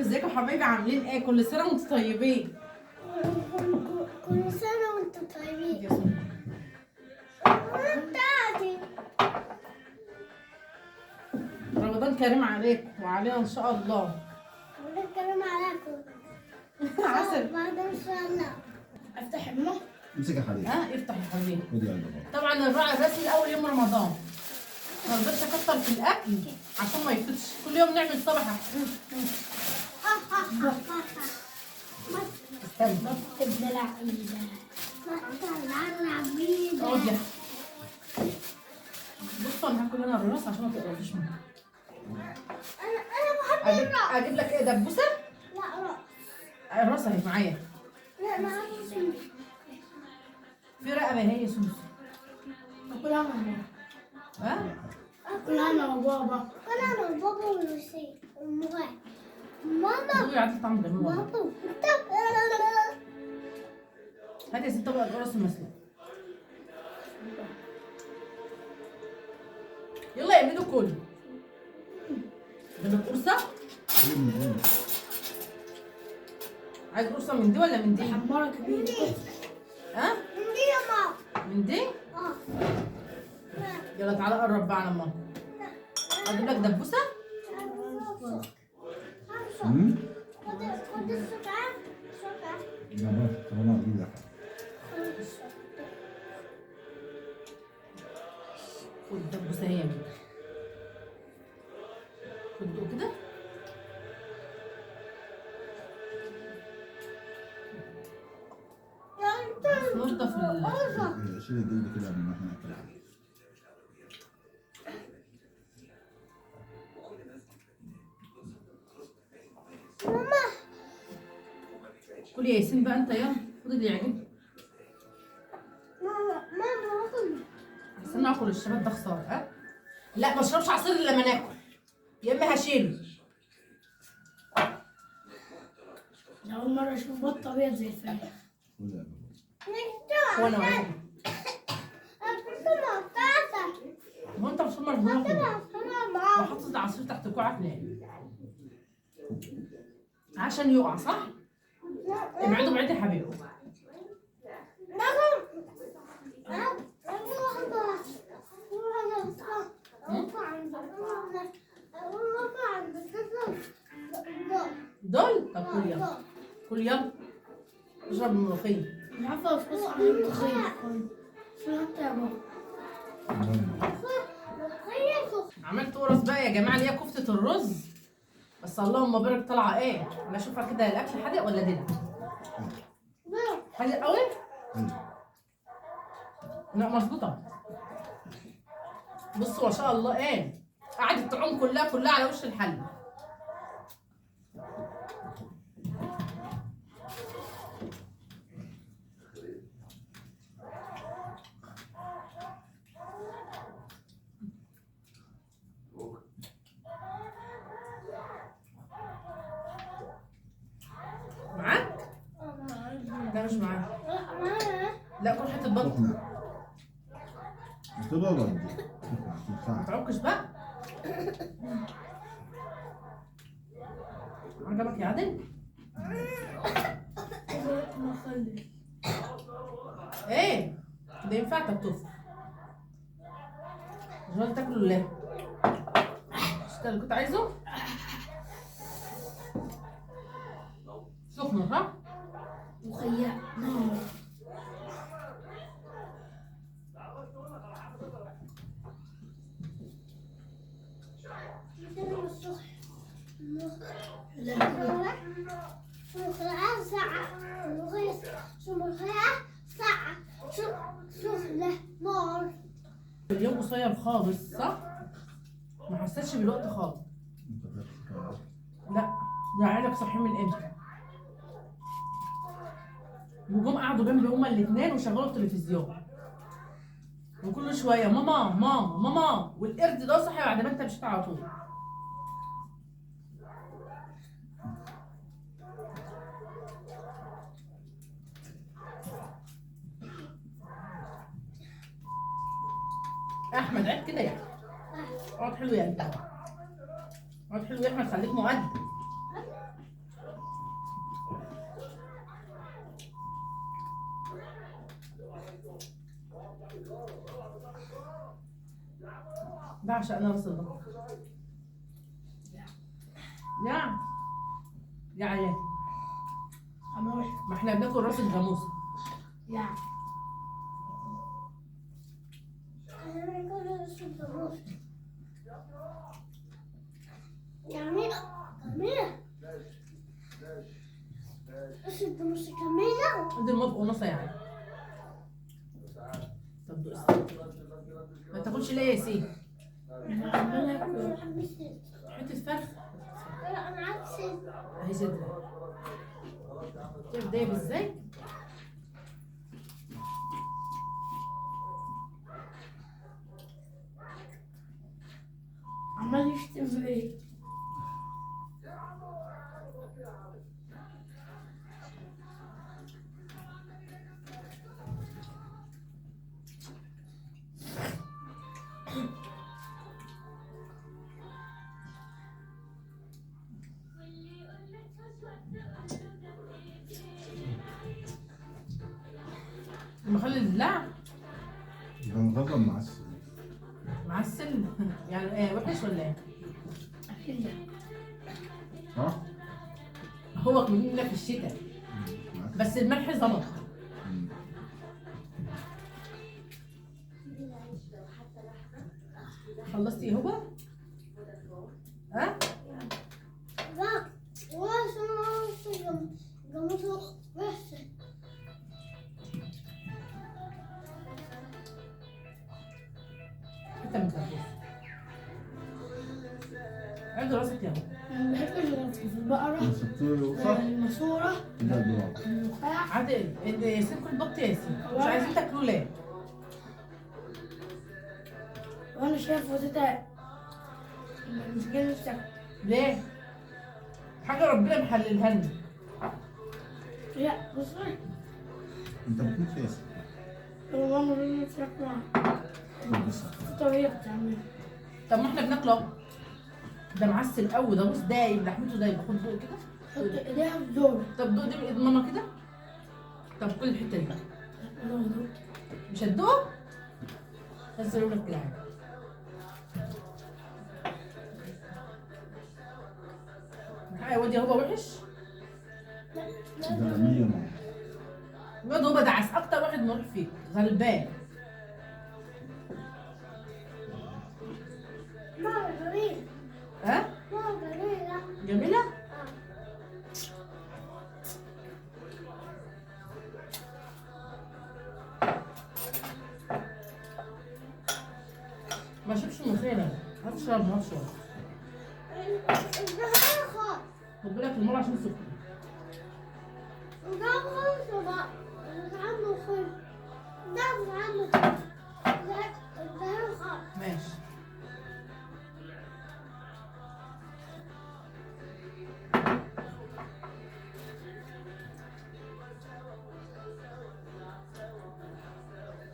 ازيكم حبايبي؟ عاملين ايه؟ كل سنة وانتم طيبين. كل سنة وانتم طيبين. رمضان كريم عليكم وعلينا ان شاء الله. رمضان كريم عليكم عسل بعد ان شاء الله. افتح امه. امسك يا حبيبي. ها افتح يا حبيبي. خد يا بابا. طبعا الراعي الرسمي اول يوم رمضان، ما رضيتش اكتر في الاكل عشان ما يفوتش. كل يوم نعمل صبحة. استنى ابن العيلة. اقعد يا بصوا، انا هاكل انا الراس عشان ما تقرفيش مني. انا بحب الراس. اجيب لك ايه؟ دبوسه؟ لا راس. الراس اهي معايا. لا ما عايز. في رقبة اهي يا سوسو. اكلها انا وبابا. ها؟ اكلها انا وبابا. اكلها انا وبابا ولوسي وماما. ماما دوقي عدل طعم جميل والله. ماما. هاتي يا ست طبق القرص المسلوق. يلا يا ميدو كل. بدك قرصة؟ عايز قرصة من دي ولا من دي؟ حمارة كبيرة. ها؟ من دي يا ماما. من دي؟ اه. يلا تعالى قرب بقى على ماما. اجيب لك دبوسة؟ خد السكر. سكر. لا بس طب انا اجيب لك. خد الدبوسة هي يا ميدو. خد دوق كده. ننضف شيل الجلد كده قبل ما احنا ناكل. ماما كل يا ياسين بقى انت، يلا خد اللي يعجبك. ماما ماما اكل. استنى اكل الشباب ده خسارة. ها؟ لا ما اشربش عصير الا لما ناكل، يا اما هشيله. أول مرة أشوف بط أبيض زي الفراخ. خد يا بابا. وانا وعيني. هو انت مش مرة وحاطط العصير تحت كوعك ليه؟ عشان يقع صح؟ ابعدوا بعيد يا حبيبي. دول؟ طب كل يلا، كل يلا، اشرب الملوخية. مش عارفة أفقص على الملوخية. شو انت يا بابا؟ عملت قرص بقى يا جماعة اللي هي كفتة الرز، بس اللهم بارك طالعة ايه؟ انا اشوفها كده الاكل حادق ولا دلع؟ حادق قوي؟ لا مظبوطة. بصوا ما شاء الله ايه، قعدت تعوم كلها كلها على وش الحلة. معاك؟ لا مش معاك. لا كل حتة بط. سخنة. بس بابا ما تعكش بقى. عجبك يا عادل؟ ايه؟ ده ينفع تطفي. مش راضي تاكله ولا ايه؟ مش ده اللي كنت عايزه؟ سخنة صح؟ مخيع نار. اليوم قصير خالص صح؟ ما حسيتش بالوقت خالص. لا ده عيالك صاحيين من امتى؟ وجم قعدوا جنبي هما الاثنين وشغلوا التلفزيون، وكل شوية ماما ماما ماما، والقرد ده صحي بعد ما انت مشيت على طول. احمد عيب كده يعني، اقعد حلو يا انت، اقعد حلو يا احمد، خليك مؤدب. بعشق انا راس البط. يا يا عيال ما احنا بناكل راس الجاموسة. يا انا باكل راس الجاموسة. جميلة جميلة راس الجاموسة جميلة. دي الموافقة ونص يعني. طب دوق الصدر. ما تاكلش ليه يا ياسين؟ انا بحب الصدر. حتة فرخ. لا انا عايز صدر. اهي صدرها. شايف دايب ازاي؟ عمال يشتم في ايه؟ المخلل لا ده مغرب معسل. معسل يعني ايه، وحش ولا ايه؟ اكيد. صح؟ هو مننا في الشتاء بس الملح ظبط. خلصتي يا هبه؟ ها؟ لا وراس الجاموسة وحشة. حتة من الدبوس. عد راسك يا هبه. انا ما بحبش غير البقرة، صح؟ الماسورة، ده الدولار. النخاع. عادل انت ياسين كل بط يا ياسين، مش عايزين تاكلوه ليه؟ وانا شايف وتيتا مش جاي نفسك ليه؟ حاجة ربنا محللها لنا. لا بص انت بتموت في ياسين. هو ماما بيقول نفسك في طريقة بتعملها. طب ما احنا بناكله اهو. ده معسل قوي ده، بص دايب لحمته دايبه. خد بوق كده. حط ايديها في زورك. طب دوق دي من ايد ماما كده. طب كل الحتة دي بقى. مش هتدوق؟ بس لك كده حاجة. يا واد يا هبه وحش؟ ده جميل يا ماما. الواد هبه دعس اكتر واحد مريح فيك، غلبان. ماما جميلة. ها؟ ماما جميلة. جميلة؟ ما شربش الملوخية انا، هتشرب ما هتشرب. خد بالك المرة عشان سخنة. ماشي.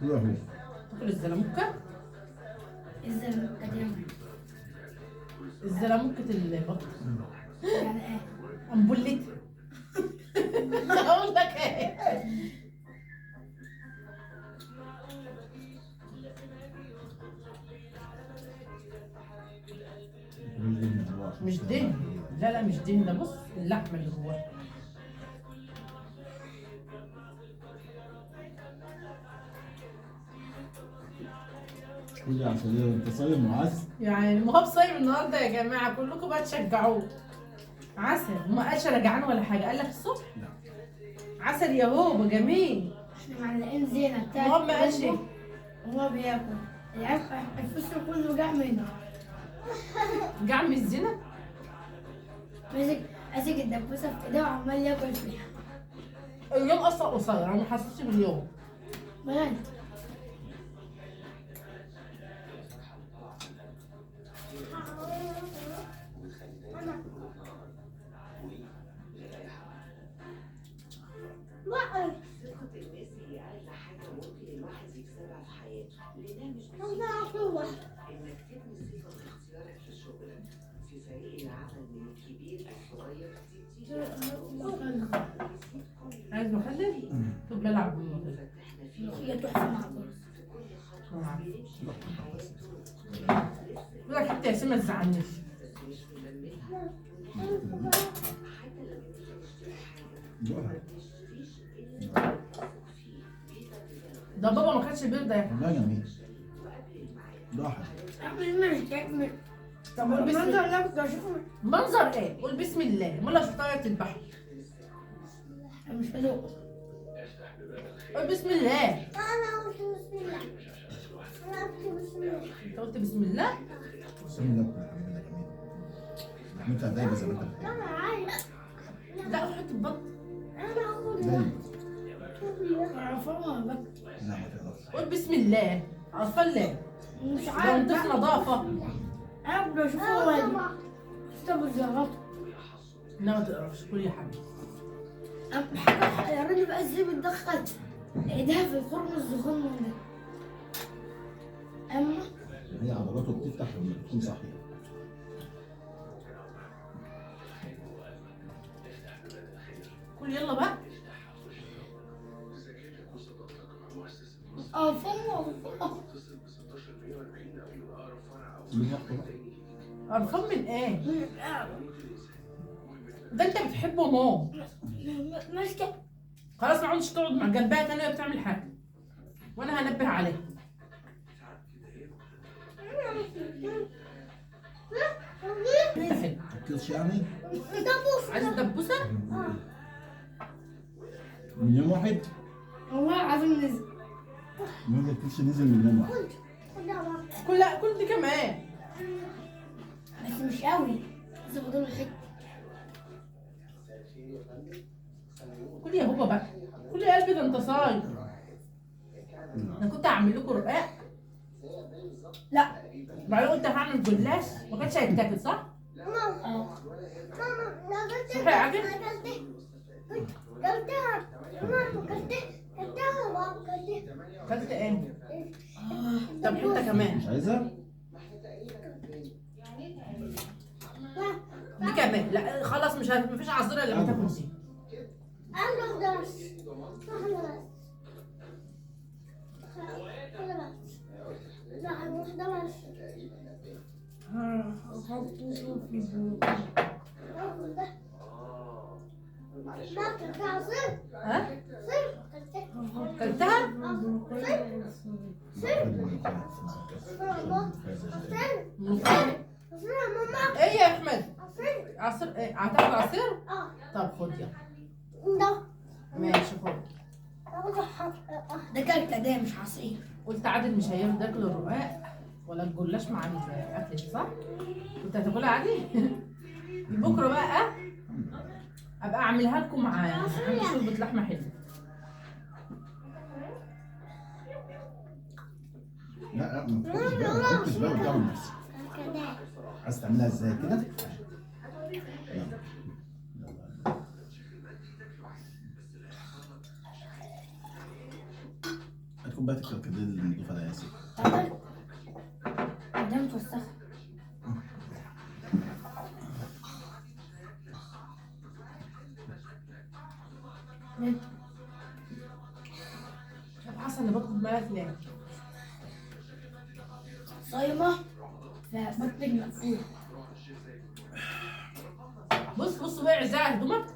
كله تاكل الزلموكة؟ الزلموكة دي الزلموكة البط. يعني ايه؟ أمبولتها. أقول لك ايه؟ مش دهن. لا لا مش دهن ده، بص اللحمة اللي جواها. كل عسلية وانت صايم وعسل. يعني مهاب صايم النهارده يا جماعة، كلكم بقى تشجعوه. عسل، وما قالش انا جعان ولا حاجة، قال لك الصبح؟ لا. عسل يا هوبا جميل. احنا معلقين زينة بتاعت مهاب ما قالش ايه؟ وهو بياكل العيال الفصل كله جاع منه. جاع من الزينة؟ ماسك الدبوسة في ايده وعمال ياكل فيها. اليوم اصلا قصير، انا ما حسيتش باليوم. بجد. عايز مخلل؟ طب لا العب بالمخلل. الملوخية تحفة مع الرز. يا ياسين ما تزعلنيش. ده بابا ما كانش بيرضى ياكل. والله جميل. ده حلو. طب قول بسم الله. منظر ايه؟ قول بسم الله. امال لو شفتها وهي بتذبحه. مش هدوق. قول بسم الله. انا قلت بسم الله. انا قلت بسم الله. انت قلت بسم الله؟ بسم الله الحمد لله جميل. لحمتها دايبه زي ما انت بتحب. انا عايز. لا حط البط. انا هاخد دايبه. عارفاها بس. لا ما تقدرش. قول بسم الله. عارفه ليه؟ مش ده عارف. نضيف نظافة. انا بشوفه والدي. طب الزغط. لا ما تقرفش، كل يا حبيبي. حاجة يا راجل بقى ازاي بتدخل ايديها في الخرم الصغنن ده؟ اما هي عضلاته بتفتح لما بتكون صاحية. كل يلا بقى. فمه قرفان من ايه؟ ده انت بتحبه موت. ماسكه. خلاص ما عودش تقعد مع جنبها تاني وهي بتعمل حاجة. وانا هنبه عليها. حلو. تاكلش يعني؟ عايز دبوسه؟ من يوم واحد؟ والله العظيم نزل. ما تاكلش نزل من يوم واحد. كل كل دي كمان. بس مش قوي. بس فاضل حتة. كل يا بابا بقى. كل يا قلبي ده انت صايم. انا كنت هعمل لكم رقاق. لا. بعدين قلت هعمل جلاش ما كانش هيتاكل صح؟ ماما. اه. ماما صح يا عادل؟ كلتها. ماما كلتها. كلت ايه؟ طب حتة كمان. مش عايزها؟ دي كمان. لا خلاص مش مفيش عصير الا لما تاكل دي. انا بس. واحدة بس. لا واحدة بس. ها؟ كلتها؟ ايه يا احمد؟ عصير ايه؟ هتاخد عصير؟ طب خد يلا. ماشي خد. ده كركديه مش عصير. قلت عادل مش هيرضى ياكل الرقاق ولا الجلاش مع الاكل صح؟ كنت هتاكلها عادي؟ بكره بقى ابقى اعملها لكم مع شوربة لحمه حلوة. لا لا ما تحطش بقى قدام نفسك. عايز تعملها ازاي كده؟ يلا يلا. هات كوباية الكركديه النضيفه ده يا ياسين. ده متوسخه. مش عارفه حاسه ان بطني اتملت ليه؟ صايمه فبطنك مقفول. بص بص وقع ازاي على هدومك.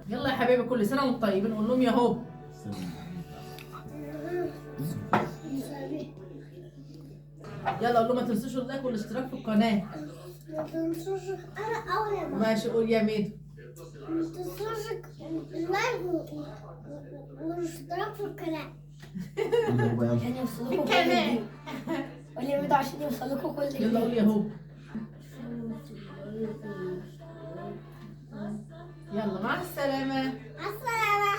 يلا يا حبايبي كل سنة وانتم طيبين. قول لهم يا هوب. يلا قول لهم ما تنسوش ال like والاشتراك في القناة. ما تنسوش. انا اول يا ماما. ماشي قول يا ميدو. ما تنسوش ال like والاشتراك في القناة. عشان يوصلكوا كل جديد. قول يا ميدو عشان يوصلكوا كل جديد. يلا قول يا هوب. يلا مع السلامة. مع السلامة.